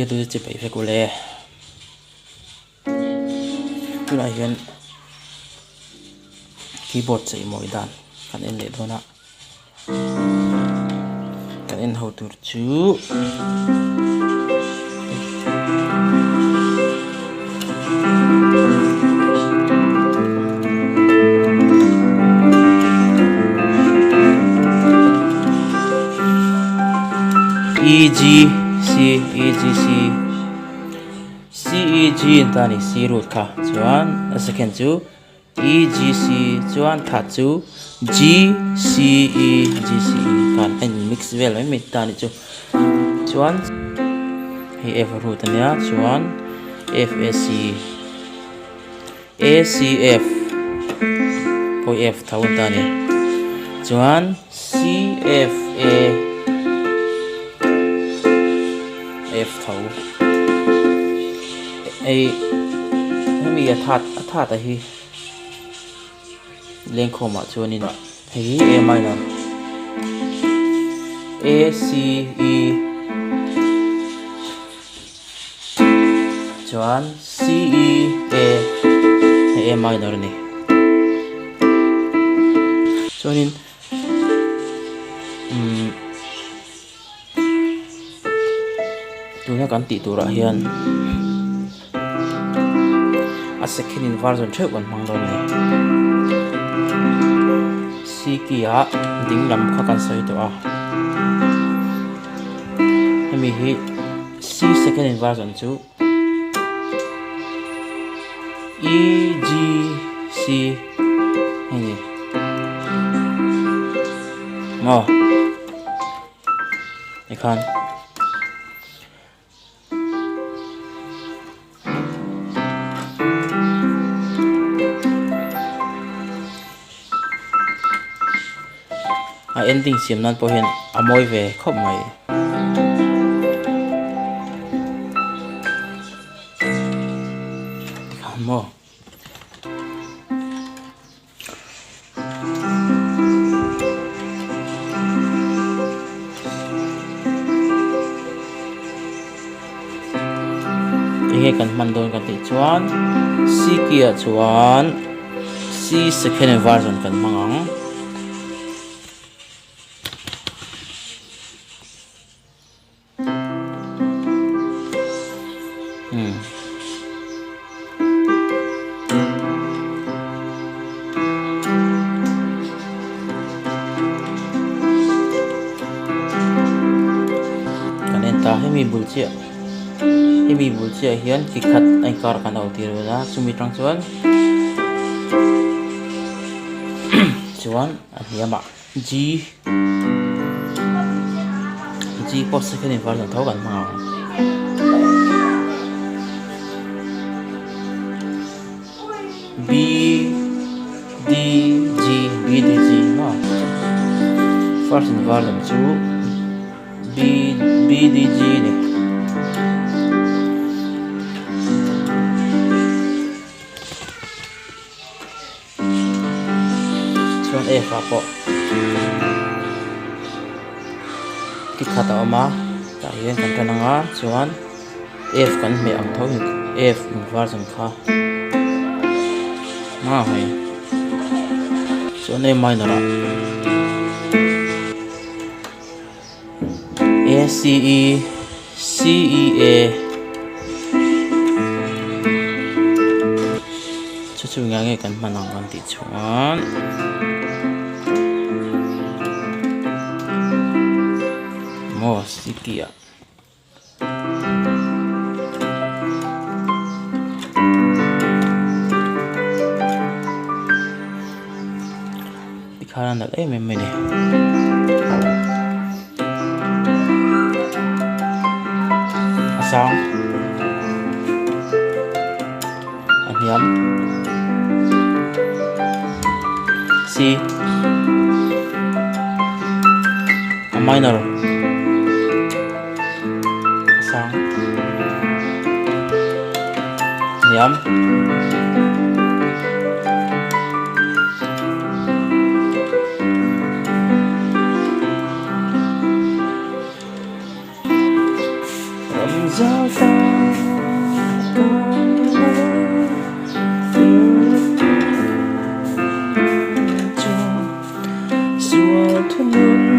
Thlir tu te chi peih vek ule. Tunah hian keyboard chei mawi dan kan en leh dawn a kan en ho tur chu E G C E G C. C E G an ta a ni C root kha chuan a second chu E G C chuan third chu G C E G C E khan a in mix vel mai mai ta a ni chu chuan hei F root a nia chuan F A C A C F pawh F tho an ta a ni chuan C F A F tho hei hemi a that a that a hi lengkhawm ah chuanin hei hi A minor A C E chuan C E A hei A minor a ni chuanin umm tuna kan tih turah hian a second in version theuh kan hmang dawn a ni c key ah ding lam kha kan sawi tawh a hemi hi c second in version chu E G C hei ni maw tikhan a ending siam nan pawh hian a mawi ve khawp mai. Tikhan maw. Enge kan hman dawn kan tih chuan C key ah chuan C second version kan hmang ang. Hmm. Kan en ta hemi bul chiah hemi bul chiah hian chi khat a inkar kan au tir vel a chumi tang chuan chuan a hniamah G G pawh second inversion tho kan hmang ang. B D G B D G maw first inversion chu B B D G a ni. Chuan F ah pawh ki khat a awm a tah hian kan tan ang a chuan F kan hmeh ang tho in F inversion kha a hei chuan A minor ah A C E C E A chu chu engah nge kan hman ang kan tih chuan maw city ah. Tikhan a nalh em em mai a ni. A sang a hniam C a minor. A sang hniam ram zau thunun.